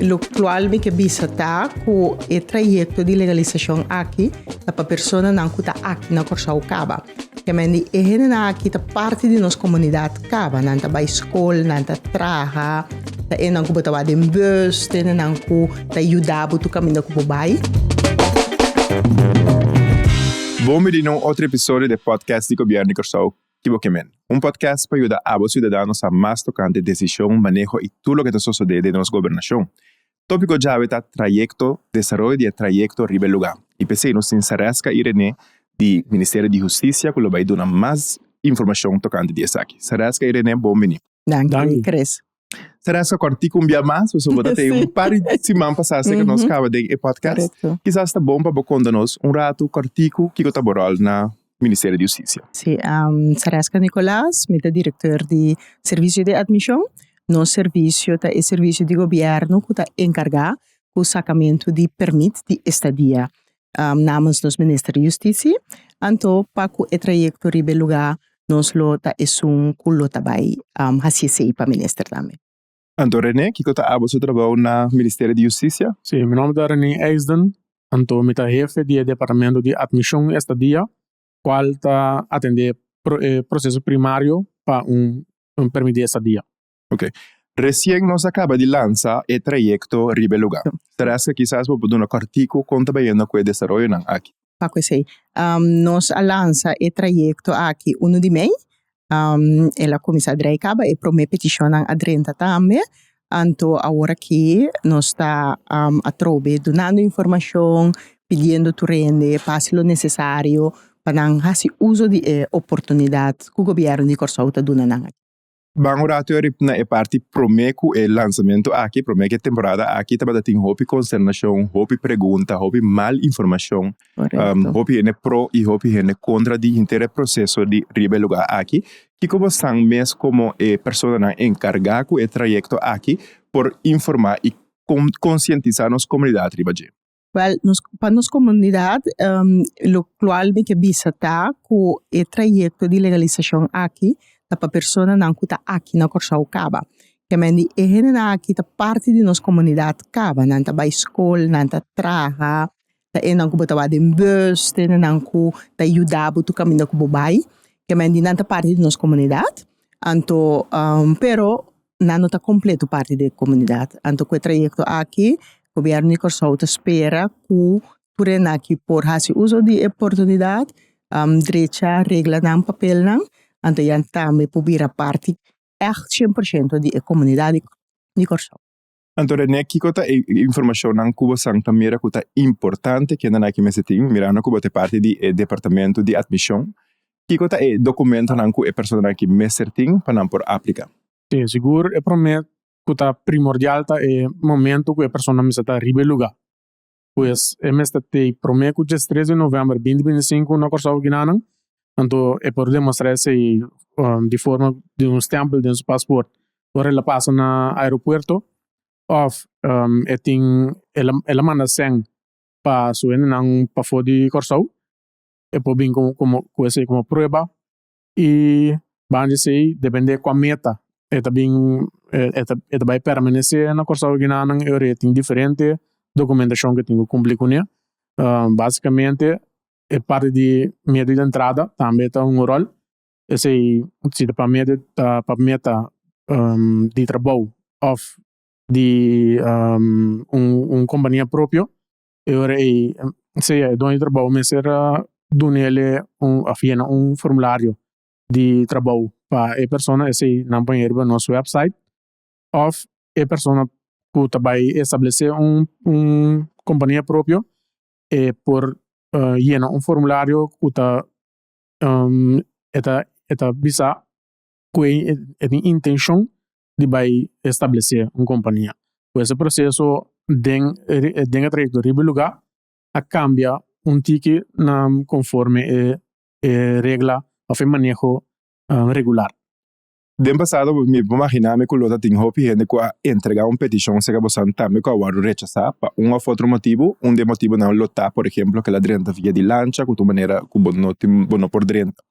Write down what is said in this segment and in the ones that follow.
Lokual mi ke bisa ta ku e trayekto di legalisashon aki ta pa personanan ku ta aki na Kòrsou kaba. Kemende e hendenan aki ta parti di nos komunidat kaba. Nan ta bai skol, nan ta traha, ta enan ku bo ta wak den bus, ta enan ku ta yuda bo tur kaminda ku bo bai. Bon bini na un otro episodio di e podcast di Gobièrnu di Kòrsou, Ki Bo Ke Men? Un podcast pa yuda abo siudadano sa mas tokante desishon, maneho i tur loke ta sosodé den nos gobernashon. Tópiko djawe ta trayekto, desaroyo di e trayekto riba e lugá. I p'esei nos tin Sareska i René di Ministerio di Hustisia ku lo bai duna mas informashon tokante di esaki. Sareska i René, bon bini. Danki, Chris. Sareska, kòrtiku un bia mas, pasobra bo ta tei un par di siman pasá esei ku nos kaba den e podcast. Kisas ta bon pa bo konta nos un ratu kòrtiku kiko ta bo ròl na Ministerio di Hustisia. Sí, Sareska Nicolaas, mi ta direktor di Servisio di Atmishon. Nos servisio ta e servisio di gobièrnu ku ta enkargá ku sakamentu di pèrmit di estadia namens nos Minister di Hustisia. Anto pa ku e trayekto riba e lugá nos lo ta esun ku lo ta bai hasi esei pa minister tambe. Anto René, kiko ta abo su trabou na Ministerio di Hustisia? Sí, mi nòmber ta René Eisden, anto mi ta hefe di e departamento di Atmishon Estadia, kual ta atendé e proseso primario pa un permit di estadia. Ok. Resien nos a kaba di lansa e trayekto riba e lugá. Tereska, kisas bo por duna kòrtiku kon ta bayendo ku e desaroyonan aki? Pa ku esei, nos a lansa e trayekto aki unu di mei. El a kuminsá drei kaba, e promé petishonnan a drenta tambe. Anto awor aki nos ta atrobe dunando informashon, pidiendo tur hende pa hasi lo nesesario pa nan hasi uso di e oportunidat ku gobièrnu di Kòrsou ta duna nan. Ban un ratu ariba na e parti promé ku e lansamentu aki, promé ku e temporada aki tabata tin hopi konsternashon, hopi pregunta, hopi mal informashon, hopi hende pro i hopi hende kontra di henter e proseso di riba e lugá aki. Kiko bo san mes komo e personanan enkargá ku e trayekto aki por informá i konsientisá nos komunidat riba dje? Wèl, nos pa nos komunidat lokual mi ke bisa ta ku e trayekto di legalisashon aki ta pa personanan ku ta aki na Kòrsou kaba. Kemende e hendenan aki ta parti di nos komunidat kaba. Nan ta bai skol, nan ta traha, ta enan ku bo ta wak den bus, ta enan ku ta yuda bo tur kaminda ku bo bai. Kemende nan ta parti di nos komunidat. Anto pero nan no ta kompleto parti di e komunidat. Anto ku e trayekto aki gobièrnu di Kòrsou ta spera ku tur e aki por hasi uso di e oportunidat, drecha reglanan, papelnan, anto nan tambe por bira parti ègt shen por shento di e komunidat di Kòrsou. Anto René, kiko ta e informashonnan ku bo san ta mira ku ta importante kende nan aki mester tin, mirando ku bo ta e parti di e departamento di atmishon? Kiko ta e dokumentonan ku e personanan aki mester tin pa nan por aplika? Sí, sigur e promé ku ta primordial ta e momento ku e persona mester ta riba e lugá. Pues e mester t'ei promé ku diestres di novèmber binti 25 na Kòrsou kinanan, anto e por demostrá esei di forma di un stèmpel den su pasport ora el a pasa na aeropuerto òf e tin el a manda sèn pa su hendenan pafó di Kòrsou e por bin komo ku esei komo prueba i banda esei depende kua meta e ta bin e ta bai permanesé na Kòrsou kinanan e ora e tin diferente dokumentashon ku e tin ku kumpli kuné basikamente e parti di medio di entrada tambe ta un ròl esei si ta pa medio ta pa meta di trabou òf di un kompania propio e ora ei sea e doño di trabou mester dunele un òf yena un formulario di trabou pa e persona esei nan pone riba nos website òf e persona ku ta bai establesé un un kompania propio e por yena un formulario ku ta e ta e ta bisa ku e tin intenshon di bai establesé un kompania. Ku ese proseso den den e trayekto riba e lugá a kambia un tiki na konforme e e regla òf e maneho regular. Den pasado mi por maginá mi ku lo ta tin hopi hende ku a entregá un petishon serka bosan tambe ku a wòrdu rechasá pa un òf otro motibu. Un di e motibunan lo ta por ehemplo ku el a drenta via di lancha ku ta un manera ku bo no tin bo no por drenta.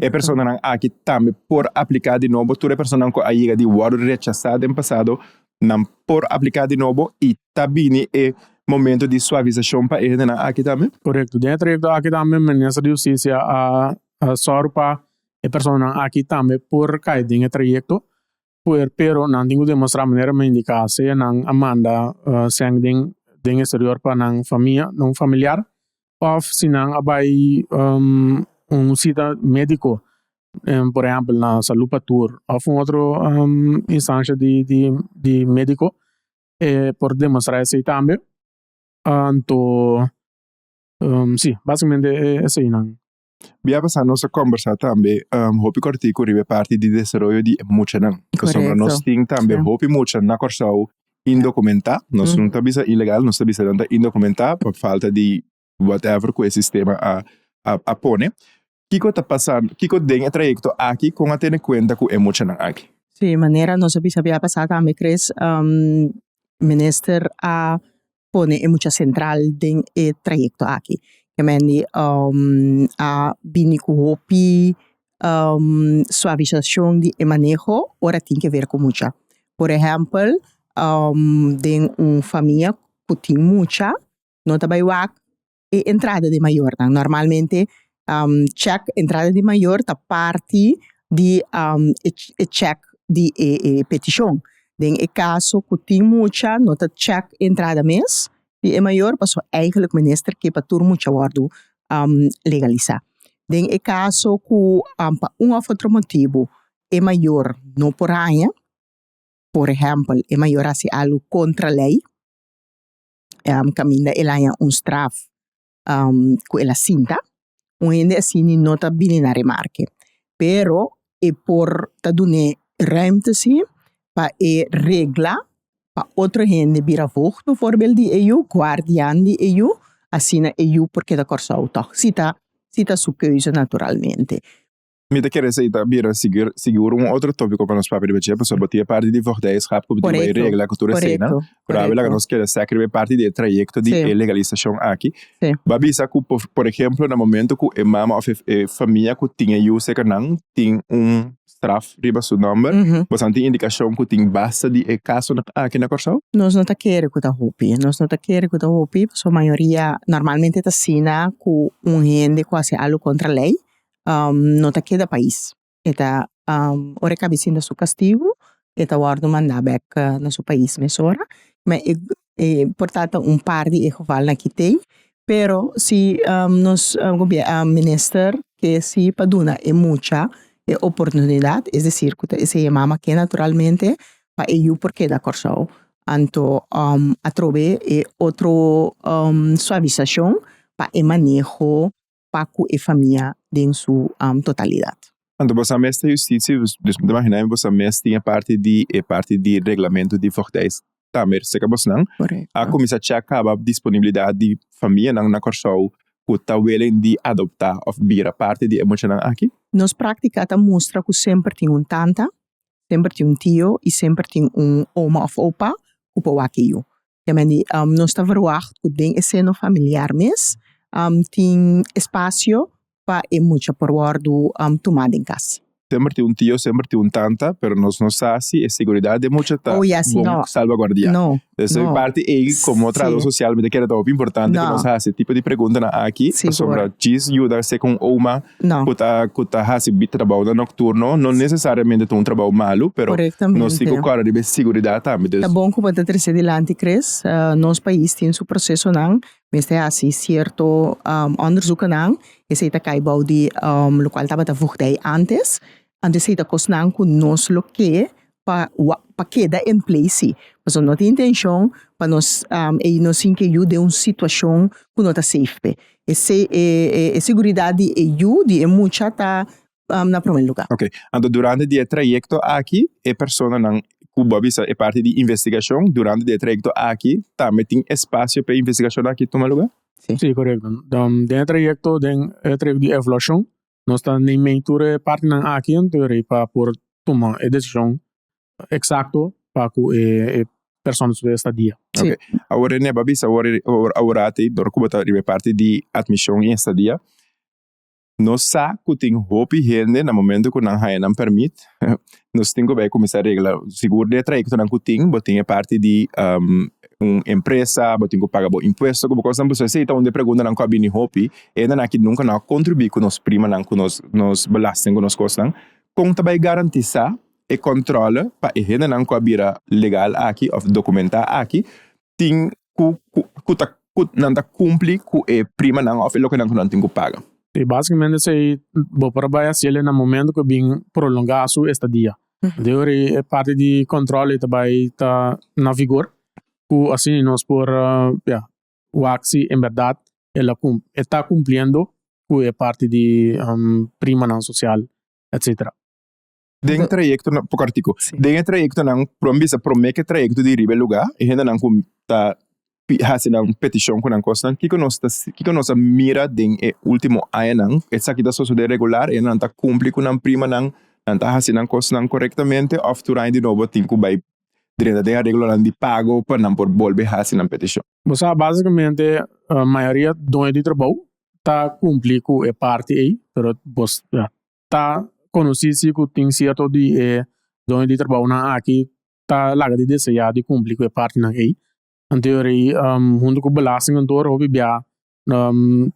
E personanan aki tambe por apliká di nobo. Tur e personanan ku a yega di wòrdu rechasá den pasado. Nan por apliká di nobo i ta bini e momento di suavisashon pa e hendenan aki tambe? Korekto. Den e trayekto aki tambe Minister di Hustisia a sòru pa e personanan aki tambe por kai den e trayekto, pero nan tin ku demostrá manera mi a indiká sea nan a manda sèn den den eksterior pa nan famia, nan familiar òf si nan a bai un sita médiko por ehèmpel na Salud pa Tur òf un otro instansha di di médiko e por demostrá esei tambe. Anto si básicamente eseinan. Bia pasá nos a kòmbersá tambe hopi kòrtiku riba e parti di desaroyo di e muchanan. Pasobra nos tin tambe hopi mucha na Kòrsou indokumentá. Nos no ta bisa ilegal, nos ta bisa nan ta indokumentá pa falta di whatever ku e sistema a a pone. Kiko ta pasa, kiko den e trayekto aki kon a tene kuenta ku e muchanan aki? Sí, manera nos a bisa bia pasá tambe Chris, minister a pone e mucha sentral den e trayekto aki. Ke men di a bini ku hopi suavisashon di e maneho ora tin ke ver ku mucha. Por ehèmpel, den un famia ku tin mucha no ta bai wak e entrada di mayornan. Normalmente check entrada di mayor ta parti di e check di e petishon. Den e kaso ku tin mucha no ta check entrada mes di e mayor pasobra eigenlijk minister ke pa tur mucha wòrdu legalisá. Den e kaso ku pa un òf otro motibu e mayor no por haña, por ehèmpel e mayor hasi algu kontra lei, kaminda el haña un straf ku el a sinta, un hende asina no ta bini na remarke, pero e por ta dun'é ruimte si pa e regla pa otro hende bira voogd bijvoorbeeld di e yu, guardian di e yu, asina e yu por keda Kòrsou tòg, si ta si ta su keuze naturalmente. Mi ta kere esei ta bira sigur sigur un otro tópiko pa nos papia riba dje, pasobra bo tin e parti di voogdijschap ku bo tin bai regla ku tur eseinan, pero awe laga nos keda sèk riba e parti di e trayekto di e legalisashon aki. Bo a bisa ku por ehemplo na momento ku e mama òf e famia ku tin e yu serka nan tin un straf riba su nòmber, boso tin indikashon ku tin basta di e kasonan aki na Kòrsou? Nos no ta kere ku ta hopi, nos no ta kere ku ta hopi, pasobra mayoria normalmente ta asina ku un hende ku hasi algu kontra lei no ta keda pais. E ta ora e kabi sinta su kastigu e ta wòrdu mandá bèk na su pais mesora. Ma e e por ta ta un par di e gevalnan ki tin, pero si nos minister ke si pa duna e mucha e oportunidat, es desir ku ta esei e mama ke naturalmente pa e yu por keda Kòrsou. Anto atrobe e otro suavisashon pa e maneho pa ku e famia den su totalidat. Anto bo sa mes ta husticia, dus mi ta imagina mi bo sa mes tin e parti di e parti di reglamento di voogdij tambe cerca bosnan. A cuminsa check caba disponibilidad di famianan na Corsou cu ta willing di adopta of bira parti di e muchanan aki? Nos practica ta mustra cu semper tin un tanta, semper tin un tio y semper tin un oma of opa cu por wak e yu. Kementi nos ta verwagt ku den e seno familiar mes tin espasio pa e mucha por wòrdu tumá den kas. Semper tin un tio, semper tin un tanta, pero nos no sa si e seguridat di e mucha ta bon salvaguardiá. Entonces e parti ei komo trahador sosial mi ta kere ta hopi importante ku nos hasi e tipo di preguntanan aki pasobra djis yuda seka un oma ku ta ku ta hasi trabounan nocturno no necesariamente ta un trabou malu pero nos tin ku kòrda riba e siguridat tambe. Ta bon ku bo ta trese dilanti Chris, nos pais tin su prosesonan mester hasi sierto onderzoekennan esei ta kai bou di lokual tabata voogdij antes, anto esei ta kosnan ku nos lo ke pa pa keda en place si, pasobra no tin intencion pa nos e nos sin ke yu den un situacion ku no ta safe p'e. E e seguridad di e yu, di e mucha ta na prome lugar. Ok, anto durante di e trayecto aki e personanan ku bo a bisa e parti di investigacion, durante di e trayecto aki tambe tin espacio pa e investigacion aki tuma lugar? Si. Si, korekto. Den e trayecto, den e trayecto di evaluacion Nos ta neimei tur e partinan aki anto rei pa por tuma e desishon eksakto pa ku e persona su estadia. Sí. Ok. Awor Rene, bo a bisa awor awor ati dor ku bo ta riba e parti di atmishon i estadia. Nos sa ku tin hopi hende na momento ku nan haña nan pèrmit, nos tin ku bai kuminsá regla. Sigur den e trayektonan ku tin, bo tin e parti di un empresa, bo tin ku paga bo impuesto ku bo kosnan. Pasobra esei ta un di e preguntanan ku a bini hopi. E hendenan aki nunka no a kontribuí ku nos primanan, ku nos nos belasting, ku nos kosnan. Kon ta bai garantisá e kòntròle pa e hendenan ku a bira legal aki òf dokumentá aki tin ku ku ta ku nan ta kumpli ku e primanan òf e lokenan ku nan tin ku paga. Si, basikamente esei bo por a bai hasiel na momento ku bin prolongá su estadia. De ora e parti di kòntròl ei ta bai ta na vigor ku asina nos por ya wak si en bèrdat el a e ta kumpliendo ku e parti di primanan sosial etcetera. Den trayectonan, poko artiku, den e trayectonan, prome bisa prome ke trayecto di riba e luga, e hendenan ku ta hasi nan petishon ku nan kosnan, kiko nos ta kiko nos a mira den e ultimo añanan? Esaki ta sosode regular? E hendenan ta kumpli ku nan primanan? Nan ta hasi nan kosnan korektamente òf tur aña di nobo tin ku bai drenta den areglonan di pago pa nan por bolbe hasi nan petishon? Bo sa basikamente mayoria doño di trabou ta kumpli ku e parti ei, pero bo ta konosí si ku tin sierto di e doño di trabounan aki ta laga di deseá di kumpli ku e partinan ei. Anto ei huntu ku belastingkantoor hopi bia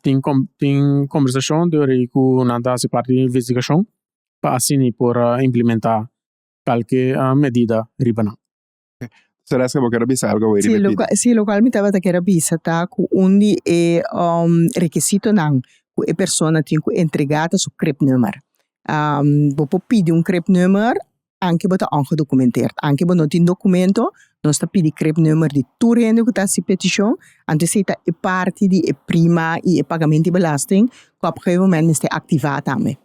tin tin kombersashon anto ei ku nan ta hasi parti di investigashon pa asina por implementá kalke medida riba nan. Sereska bo ker a bisa algo awor Sí, riba e lo pidi? cual, sí, lo cual mi tabata ker a bisa ta cu un di e requisitonan cu e persona tin cu entrega ta su cribnummer. Bo por pidi un cribnummer anke bo ta ongedocumenteerd. Anke bo no tin documento, nos ta pidi cribnummer di tur hende cu ta haci peticion, anto esey ta e parti di e prima y e pagamento di belasting cu op gegeven moment mester activa tambe.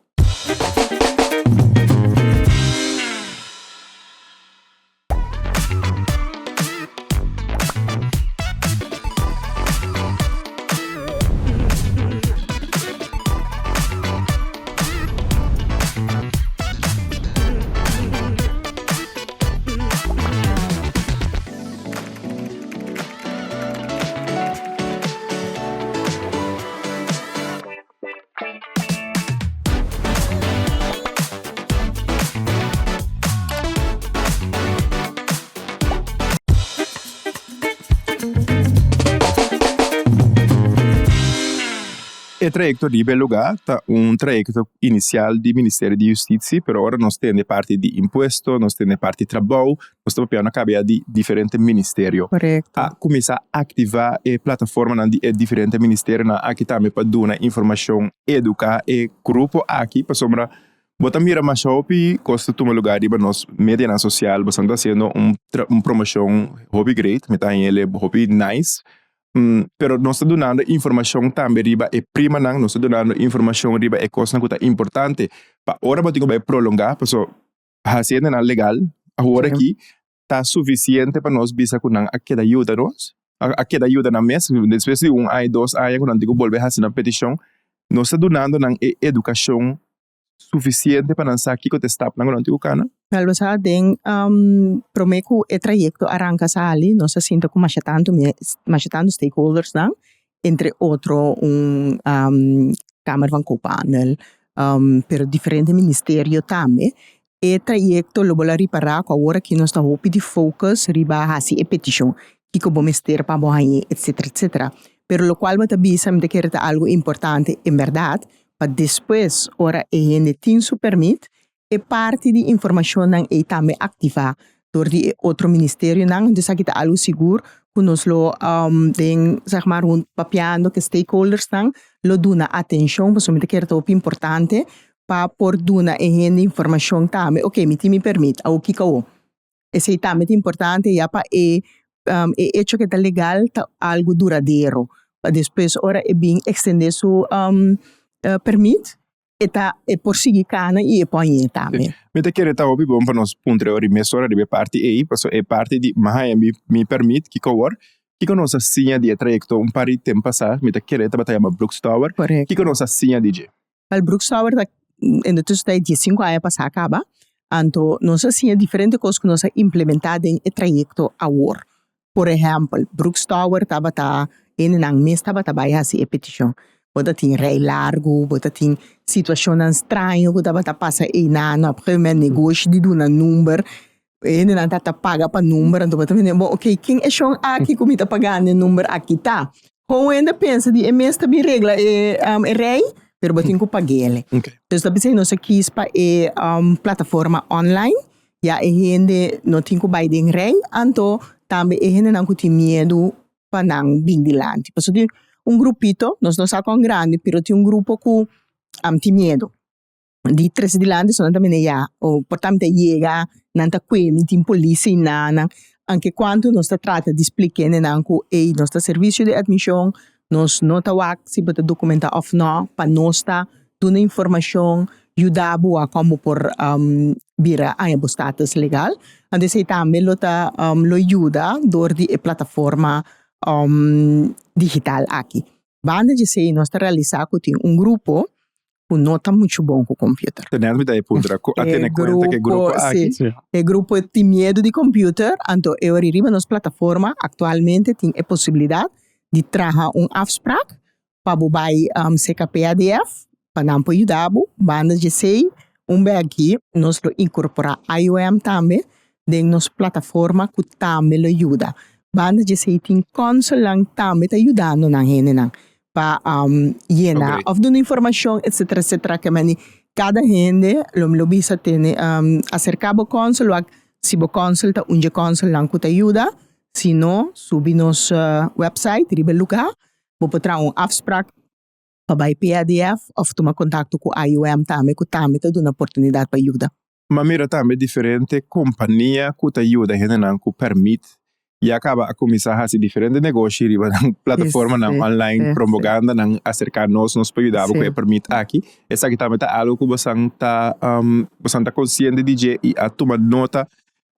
E trayecto riba e lugar ta un trayecto inicial di Ministerio di Justitie, pero ora nos tende parti di impuesto, nos tende parti trabou, nos ta papia na cabia di diferente ministerio. Correcto. A cuminsa activa e plataformanan di e diferente ministerionan aki tambe pa duna informacion, educa e grupo aki, pasobra bo ta mira masha hopi cos ta tuma lugar riba nos medianan social, boso ta haciendo un un promocion hopi great, mi ta haña el hopi nice, pero nos ta dunando informacion tambe riba e primanan, nos ta dunando informacion riba e cosnan cu ta importante pa ora bo tin cu bay prolonga, pasobra haciendo nan legal awor aki ta suficiente pa nos bisa cu nan a keda yuda nos, a keda yuda nan mes, despues di un aña, dos aña cu nan tin cu bolbe haci nan peticion, nos ta dunando nan e educacion suficiente pa nan sa kico ta e stapnan cu nan tin cu cana? Wel bo sa den prome cu e trayecto a ranca sali nos a sinta cu masha tanto masha tanto stakeholdersnan entre otro un Kamer van Koophandel, pero diferente ministerio tambe. E trayecto lo bo la ripara cu awor aki nos ta hopi di focus riba haci e peticion, kico bo mester pa bo hañ'e etcetera etcetera. Pero locual bo ta bisa mi ta kere ta algo importante en berdad pa despues ora e hende tin su permit E parti di informashonnan ei tambe aktivá dor di e otro ministerionan. Entonces aki ta algu sigur ku nos lo den zeg maar hun papiando ku e stakeholdersnan lo duna atenshon pasobra mi ta kere ta hopi importante pa por duna e hende informashon tambe. Oke mi tin mi permit, awor kiko awor? Esei tambe ta importante ya pa e e hecho ke ta legal ta algu duradero pa despues ora e bin ekstendé su permit e ta e por sigui kana i e por hañ'é tambe. Mi ta kere ta hopi bon pa nos puntra ori mesora riba e parti ei, pasobra e parti di mi haña mi mi permit kiko awor, kiko nos a siña di e trayekto un par di tempu pasá, mi ta kere tabata yama Brooks Tower, Korekto. Kiko nos a siña di dje? Wel Brooks Tower ta en de tussentijd diesinku aña pasá kaba, anto nos a siña diferente kos ku nos a implementá den e trayekto awor. Por ehèmpel, Brooks Tower tabata hendenan mes tabata bai hasi e petishon. Bo ta tin rei largu, bo ta tin situashonnan straño ku tabata pasa einan, op gegeven moment negoshi di duna number, e hendenan ta ta paga pa number, anto bo ta mende bo ok ken e shon aki ku mi ta pagando e number aki ta? Kon hende pensa di e mes ta bin regla e e rei, pero bo tin ku pag'el. Dus ta p'esei nos a kis pa e plataforma online, ya e hende no tin ku bai den rei, anto tambe e hendenan ku tin miedu pa nan bin dilanti. Pasobra tin un grupito, nos no sa kon grandi, pero tin un grupo ku tin miedu di trese dilanti, so nan ta mende ya, o por ta mi ta yega, nan ta kue mi, tin polis einan, nan, anke kuantu nos ta trata di splika nan ku ey nos ta servisio di atmishon, nos no ta wak si bo ta dokumenta òf no, pa nos ta duna informashon, yuda bo wak kon bo por bira haña bo status legal. Anto esei tambe lo ta lo yuda dor di e plataforma digital aki. Banda di esei nos ta realisa ku tin un grupo ku no ta muchu bon ku computer. Te net mi ta e puntra ku a tene kuenta ku e grupo aki. Si, e grupo tin miedu di computer, anto e ora riba nos plataforma aktualmente tin e posibilidat di traha un afsprak pa bo bai serka PADF pa nan por yuda bo. Banda di esei un bek aki nos lo inkorporá IOM tambe den nos plataforma ku tambe lo yuda. Banda di esei tin kònsulnan tambe ta yudando nan hendenan pa yena òf duna informashon etsetera etsetera ke meni kada hende lo mi lo bisa tene aserká bo kònsul wak si bo kònsul ta un dje kònsulnan ku ta yuda si no subi nos wèpsait riba e lugá bo por traha un afsprak pa bai PADF òf tuma kontakto ku IOM tambe ku tambe ta duna oportunidat pa yuda. Ma mira tambe diferente kompania ku ta yuda hendenan ku pèrmit ya kaba a kuminsá hasi diferente negoshi riba nan plataformanan online promogando nan aserká nos, nos por yuda bo ku e pèrmit aki. Esaki tambe ta algu ku bosan ta bosan ta konsiente di dje i a tuma nota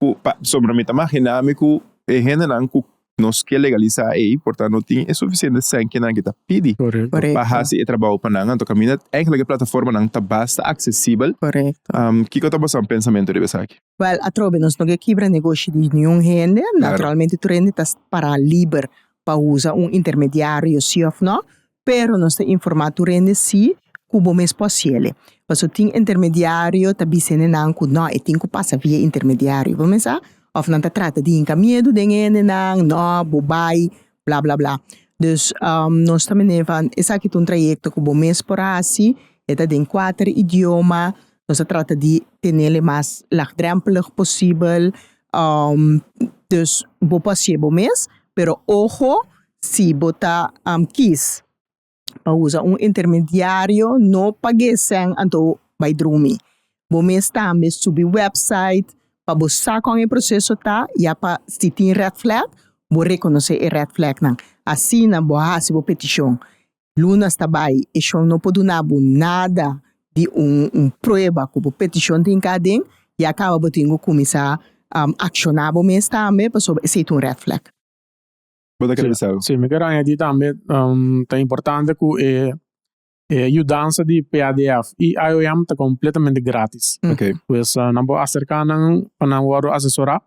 ku pasobra mi ta maginá mi ku e hendenan ku nos ke legalisá ei por ta no tin e sufisiente sèn ke nan ke ta pidi pa hasi e trabou pa nan. Anto kaminda eigenlijk e plataformanan ta basta aksesibel. Kiko ta boso pensamentu riba esaki? Wèl, atrobe nos no ke kibra negoshi di niun hende. Naturalmente tur hende ta pará liber pa usa un intermediario si òf nò. Pero nos ta informá tur hende si ku bo mes por hasiel. Pasobra tin intermediario ta bisa hendenan ku no, e tin ku pasa via intermediario. Bo mesa? Òf nan ta trata di hinka miedu den e hendenan, no, bo bai, bla bla bla. Dus nos ta mende van esaki ta un trayekto ku bo mes por hasi, e ta den kuater idioma, nos ta trata di tenel e mas lagdrempelig posibel. Dus bo por hasié bo mes, pero ojo Si bo ta kis pa usa un intermediario no pag'é sèn anto bai drumi. Bo mes tambe subi website pa bo sa kon e proseso ta ya pa si tin red flag bo rekonosé e red flagnan. Asina bo a hasi bo petishon. Lunas ta bai e shon no por duna bo nada di un prueba ku bo petishon tin ka aden ya kaba bo tin ku kuminsá akshoná bo mes tambe pasobra esei ta un red flag. Bo ta kere bisa algo? Sí, mi ker añadí tambe ta importante ku e e yudansa di PADF i IOM ta kompletamente gratis. Ok. Pues nan por aserká nan pa nan wòrdu asesorá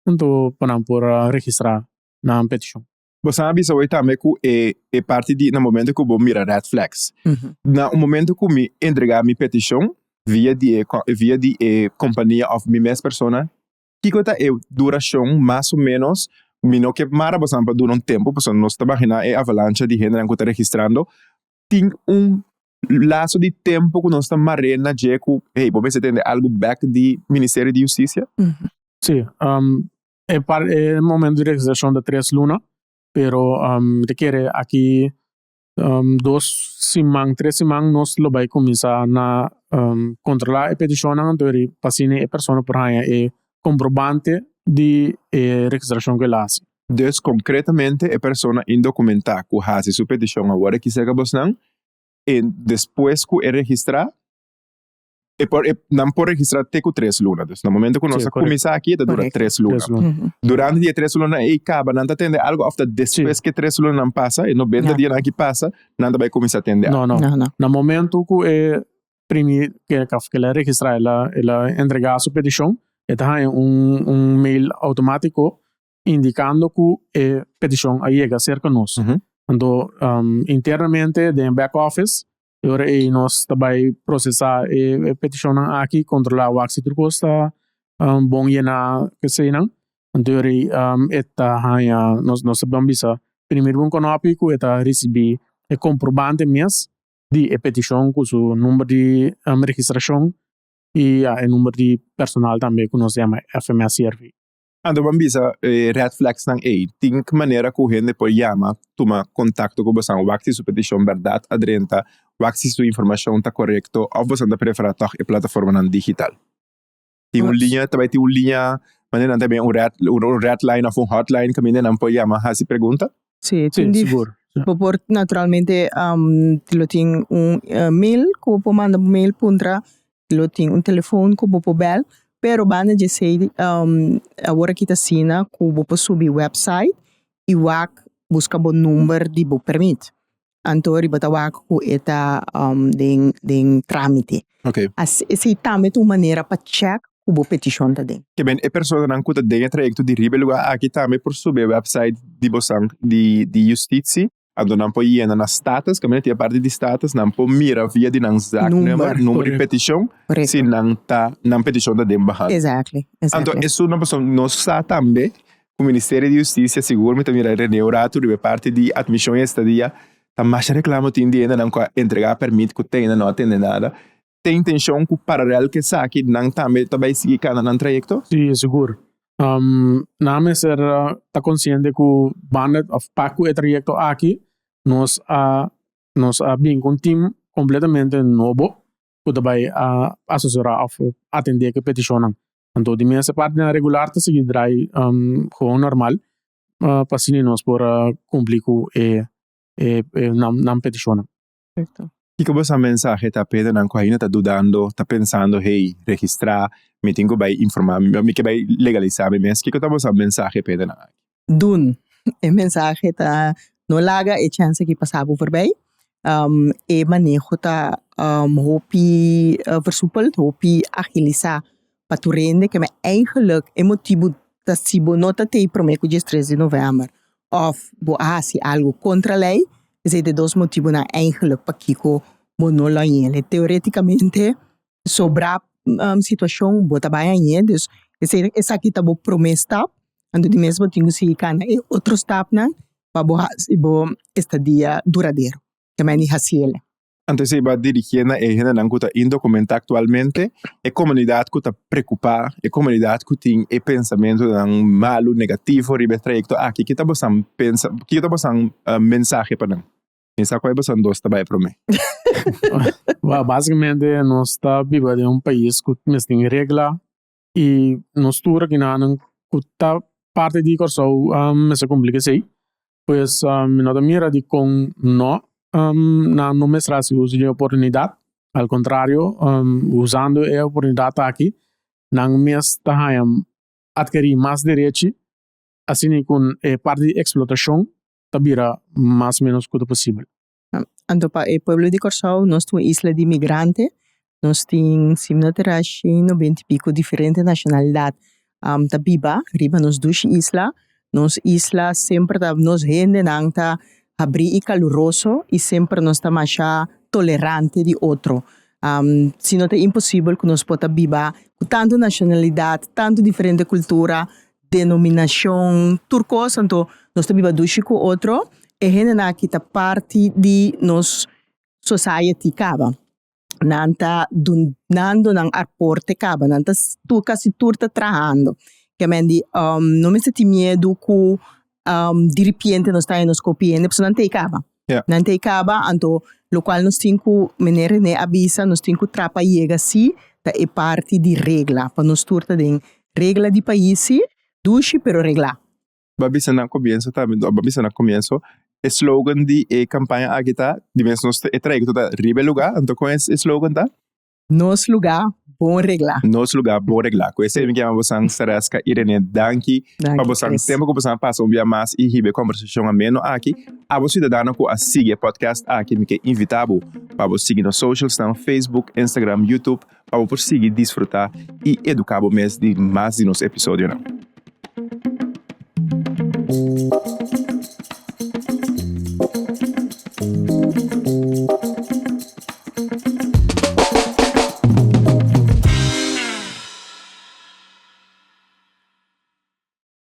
anto pa nan por registrá nan petishon. Bo sa bisa hoy tambe ku e e parti di na momento ku bo mira red flags. Na un momento ku mi entregá mi petishon via di e via di e kompania òf mi mes persona Kiko ta e durashon mas o ménos? Mi no ke mara bosan pa dura un tempu, pasobra nos ta baginá e avalancha di hendenan ku ta registrando. Tin un laso di tempu ku nos ta mar'é na dje ku, hey, bo mester tende algu bèk di Ministerio di Hustisia? Sí, e par e momento di registrashon ta tres luna, pero mi ta kere aki Dos siman, tres siman nos lo bai kuminsá na kontrolá e petishonnan anto eri pa asina e persona por haña e komprobante di e registrashon ku el a hasi. Dus konkretamente e persona indokumentá ku hasi su petishon awor aki serka bosnan, e despues ku e registrá, E por, e, nan por registra te ku tres luna. Dus na momento ku nos a kuminsá aki, e ta dura tres luna. Tres luna. Durante di e tres lunanan ei kaba, nan ta tende algu òf ta despues ku e tres lunanan pasa, e nobenta dianan aki pasa, nan ta bai kuminsá tende algu? No, no. Na momento ku e primi ke ke el a registrá, el a el a entregá su petishon, e ta haña un un mail outomátiko indikando ku e petishon a yega serka nos. Anto internamente den back office e ora ei nos ta bai prosesá e petishonnan aki, kontrolá wak si tur kos ta bon yená keseinan. Anto e ora ei e ta haña nos nos ta ban bisa primer un kònòpi ku e ta risibí e komprobante mes di e petishon ku su number di registrashon i ya e number di personal tambe ku nos ta yama FMS CRV. Anto ban bisa e red flags nan ey, tin manera ku hende por yama tuma kontakto ku bosan wak si su petishon bèrdat a drenta, wak si su informashon ta korekto òf bosan ta preferá tòg e plataformanan digital? Tin un liña, ta bai tin un liña manera nan ta bini un red un red line òf un hotline kaminda nan por yama hasi pregunta? Sí, tin Sí, sigur. Bo por naturalmente lo tin un mail ku bo por manda bo mail puntra lo tin un telefon ku bo por bèl, pero banda dje esei awor aki ta asina ku bo por subi wèpsait i wak buska bo number di bo pèrmit. Anto riba ta wak ku e ta den den trámite. Esei tambe ta un manera pa chèk ku bo petishon ta den. Ke ben e personanan ku ta den e trayekto di riba e lugá aki tambe por subi e wèpsait di bosan di di Justitsie Anto nan por yena na status, kaminda tin e parti di status, nan por mira via di nan zaaknummer, number di petishon, si nan ta, nan petishon ta den bahal. Exactly, exactly. Anto esun nan pasobra nos sa tambe ku Ministerio di Hustisia, sigur mi ta mira Rene un ratu riba e parti di atmishon i estadia, ta masha reklamo tin di hendenan ku a entregá pèrmit ku te ainda no a tende nada. Te intenshon ku paralel ku esaki nan tambe ta bai sigui kana nan trayekto? Sí, sigur. Nan mester ta konsiente ku banda òf pa ku e trayekto aki nos a nos a bin ku un tim kompletamente nobo ku ta bai a asesorá òf atendé ku e petishonnan. Anto di mes e partinan regular ta sigui drai gewoon normal pa asina nos por a kumpli ku e nan petishonnan. Perfecto. Kiko bo sa mensahe ta p'e nan ku ainda ta dudando, ta pensando, hey, registrá, mi tin ku bai informá, mi ke bai legalisá mi mes. Kiko ta bo sa mensahe p'e nan aki? Dun. E mensahe ta no laga e chèns aki pasa bo forbei. E maneho ta hopi versupel, hopi agilisá pa tur hende ke men eigenlijk e motibu ta si bo no ta tei promé ku diestres di novèmber òf bo a hasi algu kontra lei, esei ta e dos motibunan eigenlijk pakiko bo no lo hañ'é. Teorétikamente sobrá situashon bo ta bai hañ'é, dus esei esaki ta bo promé stap, anto di mes bo tin ku sigui kana e otro stapnan pa bo hasi bo estadia duradero, ta mei di hasiel. Anto esei ba dirigié na e hendenan ku ta indokumentá aktualmente, e komunidat ku ta preokupá, e komunidat ku tin e pensamentunan malu, negativo riba e trayekto aki. Ki ta bosan pensa, kiko ta bosan mensahe pa nan? Mi sa kua e bosan dos ta bai promé. Well, basikamente nos ta biba den un pais ku mester tin regla i nos tur akinanan ku ta parti di Kòrsou mester kumpli ku esei. Pues mi no ta mira dikon no nan no mester hasi uso di e oportunidat, al kontrario usando e oportunidat aki nan mes ta haña atkerí mas derechi asina ku e parti di eksplotashon ta bira mas ménos ku ta posibel. Anto pa e pueblo di Kòrsou nos ta un isla di migrante, nos tin si mi no ta era shen noventa i piko diferente nashonalidat ta biba riba nos dushi isla. Nos isla semper ta nos hendenan ta habrí i kaluroso i semper nos ta masha tolerante di otro. Si no ta imposibel ku nos por ta biba ku tantu nashonalidat, tantu diferente kultura, denominashon, tur kos, anto nos ta biba dushi ku otro. E hendenan aki ta parti di nos society kaba. Nan ta dunando nan aporte kaba, nan ta tur kasi tur ta trahando. Ke men di no mester tin miedu ku diripiente nos ta haña nos kopi hende pasobra nan ta ei kaba. Nan ta ei kaba anto lokual nos tin ku meneer Rene a bisa nos tin ku traha pa yega si ta e parti di regla pa nos tur ta den regla di pais si dushi pero reglá. Bo a bisa na comienzo tambe, bo a bisa na comienzo, e slogan di e campaña aki ta, di mes nos e trayecto ta riba e lugar, anto con e slogan ta? Nos lugar bon reglá. Nos lugar bon reglá. Cu esey mi ke yama bosan Sareska y Rene danki pa bosan tempo cu bosan a pasa un bia mas y hiba e conversacion ameno aki. Abo ciudadano cu a sigui e podcast aki mi ke invita bo pa bo sigui nos socialsnan Facebook, Instagram, YouTube pa bo por sigui disfruta y educa bo mes di mas di nos episodionan.